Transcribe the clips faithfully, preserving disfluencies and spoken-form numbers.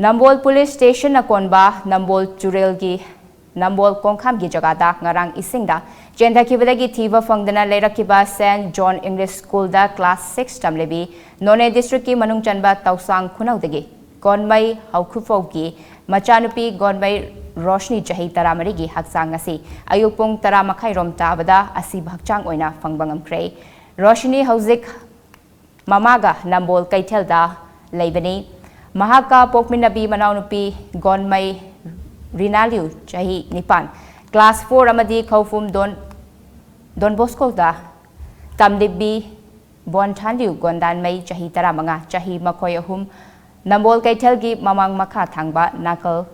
ꯅꯝꯕꯣꯜ police ꯁ꯭ꯇꯦꯁꯟꯅ ꯀꯣꯟꯕ ꯅꯝꯕꯣꯜ ꯆꯨꯔꯦꯜꯒꯤ ꯅꯝꯕꯣꯜ ꯀꯣꯡꯈꯥꯝꯒꯤ ꯖꯒꯥꯗ ꯉꯔꯥꯡ ꯏꯁꯤꯡꯗ ꯆꯦꯟꯊꯈꯤꯕꯗꯒꯤ ꯊꯤꯕ ꯐꯪꯗꯅ ꯂꯩꯔꯛꯈꯤꯕ ꯁꯦꯟꯠ ꯖꯣꯟ ꯏꯪꯂꯤꯁ ꯁ꯭ꯀꯨꯜꯗ ꯀ꯭ꯂꯥꯁ ꯁꯤꯛꯁ ꯇꯝꯂꯤꯕꯤ ꯅꯣꯅꯦ ꯗꯤꯁꯇ꯭ꯔꯤꯛꯀꯤ ꯃꯅꯨꯡ ꯆꯟꯕ ꯇꯧꯁꯥꯡ ꯈꯨꯅꯧꯗꯒꯤ ꯒꯣꯟꯃꯩ ꯍꯧꯈꯨꯐꯧꯒꯤ ꯃꯆꯥꯅꯨꯄꯤ ꯒꯣꯟꯃꯩ ꯔꯣꯁꯅꯤ ꯆꯍꯤ ꯇꯔꯥꯃꯔꯤꯒꯤ ꯍꯛꯆꯥꯡ ꯑꯁꯤ ꯑꯌꯨꯛ ꯄꯨꯡ ꯇꯔꯥ ꯃꯈꯥꯏꯔꯣꯝ ꯇꯥꯕꯗ ꯑꯁꯤꯕ ꯍꯛꯆꯥꯡ ꯑꯣꯏꯅ ꯐꯪꯕ ꯉꯝꯈ꯭ꯔꯦ꯫ ꯔꯣꯁꯅꯤ ꯍꯧꯖꯤꯛ ꯃꯃꯥꯒ ꯅꯝꯕꯣꯜ ꯀꯩꯊꯦꯜꯗ ꯂꯩꯕꯅꯤ꯫ ꯃꯍꯥꯛꯀ ꯄꯣꯛꯃꯤꯟꯅꯕꯤ ꯃꯅꯥꯎꯅꯨꯄꯤ ꯒꯣꯟꯃꯩ ꯔꯤꯅꯥꯂꯤꯌꯨ ꯆꯍꯤ ꯅꯤꯄꯥꯟ, ꯀ꯭ꯂꯥꯁ ꯐꯣꯔ ꯑꯃꯗꯤ ꯈꯧꯐꯨꯝ ꯗꯣꯟ, ꯗꯣꯟ ꯕꯣꯁꯀꯣꯗ ꯇꯝꯂꯤꯕꯤ ꯕꯣꯟꯊꯥꯟꯂꯤꯌꯨ ꯒꯣꯟꯗꯥꯟꯃꯩ ꯆꯍꯤ ꯇꯔꯥꯃꯉꯥ, ꯆꯍꯤ ꯃꯈꯣꯏ ꯑꯍꯨꯝ ꯅꯝꯕꯣꯜ ꯀꯩꯊꯦꯜꯒꯤ ꯃꯃꯥꯡ ꯃꯈꯥ ꯊꯪꯕ ꯅꯥꯀꯜ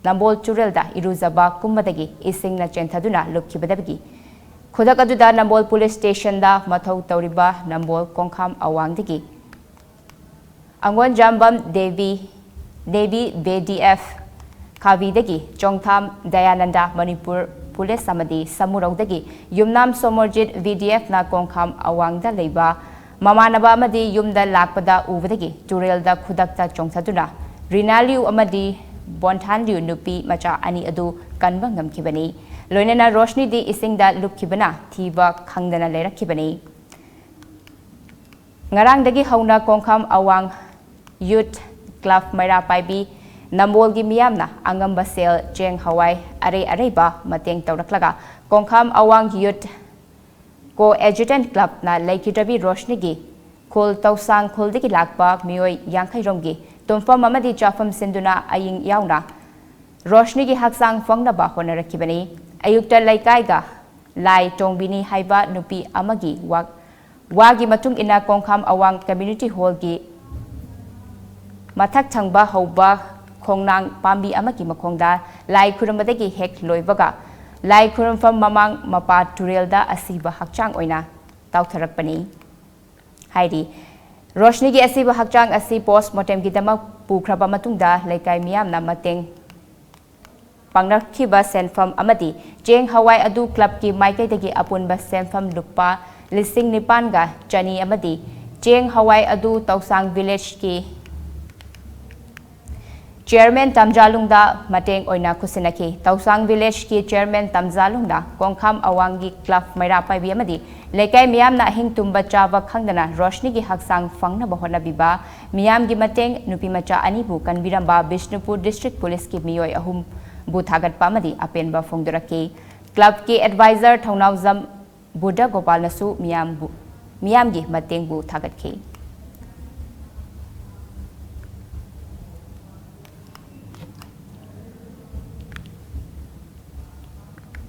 ꯅꯝꯕꯣꯜ ꯆꯨꯔꯦꯜꯗ ꯏꯔꯨꯖꯕ ꯀꯨꯝꯕꯗꯒꯤ ꯏꯁꯤꯡꯅ ꯆꯦꯟꯊꯗꯨꯅ ꯂꯨꯞꯈꯤꯕꯗꯒꯤ ꯈꯨꯗꯛ ꯑꯗꯨꯗ ꯅꯝꯕꯣꯜ ꯄꯨꯂꯤꯁ ꯁ꯭ꯇꯦꯁꯟꯗ ꯃꯊꯧ ꯇꯧꯔꯤꯕ ꯅꯝꯕꯣꯜ ꯀꯣꯡꯈꯥꯝ ꯑꯋꯥꯡꯗꯒꯤ Angonjambam Devi, Devi B D F ꯈꯥꯕꯤꯗꯒꯤ ꯆꯣꯡꯊꯥꯝ ꯗꯌꯥꯅꯟꯗ ꯃꯅꯤꯄꯨꯔ ꯄꯨꯂꯤꯁ ꯑꯃꯗꯤ ꯁꯃꯨꯔꯧꯗꯒꯤ ꯌꯨꯝꯅꯥꯝ ꯁꯣꯃꯣꯔꯖꯤꯠ ꯚꯤ ꯗꯤ ꯑꯦꯐꯅ ꯀꯣꯡꯈꯥꯝ ꯑꯋꯥꯡꯗ ꯂꯩꯕ ꯃꯃꯥꯟꯅꯕ ꯑꯃꯗꯤ ꯌꯨꯝꯗ ꯂꯥꯛꯄꯗ ꯎꯕꯗꯒꯤ ꯇꯨꯔꯦꯜꯗ ꯈꯨꯗꯛꯇ ꯆꯣꯡꯊꯗꯨꯅ ꯔꯤꯅꯥꯂꯤꯌꯨ ꯑꯃꯗꯤ ꯕꯣꯟꯊꯥꯟꯂꯤꯌꯨ ꯅꯨꯄꯤ ꯃꯆꯥ ꯑꯅꯤ ꯑꯗꯨ ꯀꯟꯕ ꯉꯝꯈꯤꯕꯅꯤ꯫ ꯂꯣꯏꯅꯅ ꯔꯣꯁꯅꯤꯗꯤ ꯏꯁꯤꯡꯗ ꯂꯨꯞꯈꯤꯕꯅ ꯊꯤꯕ ꯈꯪꯗꯅ ꯂꯩꯔꯛꯈꯤꯕꯅꯤ꯫ ꯉꯔꯥꯡꯗꯒꯤ ꯍꯧꯅ ꯀꯣꯡꯈꯥꯝ ꯑꯋꯥꯡ ꯌꯨꯠ ꯀ꯭ꯂꯕ ꯃꯩꯔꯥ ꯄꯥꯏꯕꯤ ꯅꯝꯕꯣꯜꯒꯤ ꯃꯤꯌꯥꯝꯅ ꯑꯉꯝꯕ ꯁꯦꯜ, ꯆꯦꯡ, ꯍꯋꯥꯏ, ꯑꯔꯩ ꯑꯔꯩꯕ ꯃꯇꯦꯡ ꯇꯧꯔꯛꯂꯒ ꯀꯣꯡꯈꯥꯝ ꯑꯋꯥꯡ ꯌꯨꯠ ꯀꯣ-ꯑꯦꯖꯨꯇꯦꯟ ꯀ꯭ꯂꯕꯅ ꯂꯩꯈꯤꯗ꯭ꯔꯕꯤ ꯔꯣꯁꯅꯤꯒꯤ ꯈꯨꯜ ꯇꯧꯁꯥꯡ ꯈꯨꯜꯗꯒꯤ ꯂꯥꯛꯄ ꯃꯤꯑꯣꯏ ꯌꯥꯡꯈꯩ ꯔꯣꯝꯒꯤ ꯇꯨꯝꯐꯝ ꯑꯃꯗꯤ ꯆꯥꯐꯝ ꯁꯤꯟꯗꯨꯅ ꯑꯌꯤꯡ ꯌꯥꯎꯅ ꯔꯣꯁꯅꯤꯒꯤ ꯍꯛꯆꯥꯡ ꯐꯪꯅꯕ ꯍꯣꯠꯅꯔꯛꯈꯤꯕꯅꯤ꯫ ꯑꯌꯨꯛꯇ ꯂꯩꯀꯥꯏꯒ ꯂꯥꯏ ꯇꯣꯡꯕꯤꯅꯤ ꯍꯥꯏꯕ ꯅꯨꯄꯤ ꯑꯃꯒꯤ ꯋꯥ-, ꯋꯥꯒꯤ ꯃꯇꯨꯡ ꯏꯟꯅ ꯀꯣꯡꯈꯥꯝ ꯑꯋꯥꯡ ꯀꯝꯃ꯭ꯌꯨꯅꯤꯇꯤ ꯍꯣꯜꯒꯤ ꯃꯊꯛ ꯊꯪꯕ ꯍꯧꯕ ꯈꯣꯡꯅꯥꯡ ꯄꯥꯝꯕꯤ ꯑꯃꯒꯤ ꯃꯈꯣꯡꯗ ꯂꯥꯏ ꯈꯨꯔꯨꯝꯕꯗꯒꯤ ꯍꯦꯛ ꯂꯣꯏꯕꯒ ꯂꯥꯏ ꯈꯨꯔꯨꯝꯐꯝ ꯃꯃꯥꯡ ꯃꯄꯥ ꯇꯨꯔꯦꯜꯗ ꯑꯁꯤꯕ ꯍꯛꯆꯥꯡ ꯑꯣꯏꯅ ꯇꯥꯎꯊꯔꯛꯄꯅꯤ ꯍꯥꯏꯔꯤ꯫ ꯔꯣꯁꯅꯤꯒꯤ ꯑꯁꯤꯕ ꯍꯛꯆꯥꯡ ꯑꯁꯤ ꯄꯣꯁ꯭ꯠꯃꯣꯔꯇꯦꯝꯒꯤꯗꯃꯛ ꯄꯨꯈ꯭ꯔꯕ ꯃꯇꯨꯡꯗ ꯂꯩꯀꯥꯏ ꯃꯤꯌꯥꯝꯅ ꯃꯇꯦꯡ ꯄꯥꯡꯅꯈꯤꯕ ꯁꯦꯟꯐꯝ ꯑꯃꯗꯤ ꯆꯦꯡ ꯍꯋꯥꯏ ꯑꯗꯨ ꯀ꯭ꯂꯕꯀꯤ ꯃꯥꯏꯀꯩꯗꯒꯤ ꯑꯄꯨꯟꯕ ꯁꯦꯟꯐꯝ ꯂꯨꯄꯥ ꯂꯤꯁꯤꯡ ꯅꯤꯄꯥꯟꯒ ꯆꯅꯤ ꯑꯃꯗꯤ ꯆꯦꯡ ꯍꯋꯥꯏ ꯑꯗꯨ ꯇꯧꯁꯥꯡ ꯚꯤꯂꯦꯖꯀꯤ ꯆꯤꯌꯔꯃꯦꯟ ꯇꯝꯖꯥꯂꯨꯡꯗ ꯃꯇꯦꯡ ꯑꯣꯏꯅ ꯈꯨꯠꯁꯤꯟꯅꯈꯤ꯫ ꯇꯧꯁꯥꯡ ꯚꯤꯂꯦꯖꯀꯤ ꯆꯤꯌꯔꯃꯦꯟ ꯇꯝꯖꯥꯂꯨꯡꯗ ꯀꯣꯡꯈꯥꯝ ꯑꯋꯥꯡꯒꯤ ꯀ꯭ꯂꯕ ꯃꯩꯔꯥ ꯄꯥꯏꯕꯤ ꯑꯃꯗꯤ ꯂꯩꯀꯥꯏ ꯃꯤꯌꯥꯝꯅ ꯑꯍꯤꯡ ꯇꯨꯝꯕ ꯆꯥꯕ ꯈꯪꯗꯅ ꯔꯣꯁꯅꯤꯒꯤ ꯍꯛꯆꯥꯡ ꯐꯪꯅꯕ ꯍꯣꯠꯅꯕꯤꯕ ꯃꯤꯌꯥꯝꯒꯤ ꯃꯇꯦꯡ, ꯅꯨꯄꯤꯃꯆꯥ ꯑꯅꯤꯕꯨ ꯀꯟꯕꯤꯔꯝꯕ ꯕꯤꯁꯅꯨꯄꯨꯔ ꯗꯤꯁꯇ꯭ꯔꯤꯛ ꯄꯨꯂꯤꯁꯀꯤ ꯃꯤꯑꯣꯏ ꯑꯍꯨꯝꯕꯨ ꯊꯥꯒꯠꯄ ꯑꯃꯗꯤ ꯑꯄꯦꯟꯕ ꯐꯣꯡꯗꯣꯔꯛꯈꯤ꯫ ꯀ꯭ꯂꯕꯀꯤ ꯑꯦꯗꯚꯥꯏꯖꯔ ꯊꯧꯅꯥꯎꯖꯝ ꯕꯨꯙ ꯒꯣꯄꯥꯜꯅꯁꯨ ꯃꯤꯌꯥꯝꯕꯨ, ꯃꯤꯌꯥꯝꯒꯤ ꯃꯇꯦꯡꯕꯨ ꯊꯥꯒꯠꯈꯤ꯫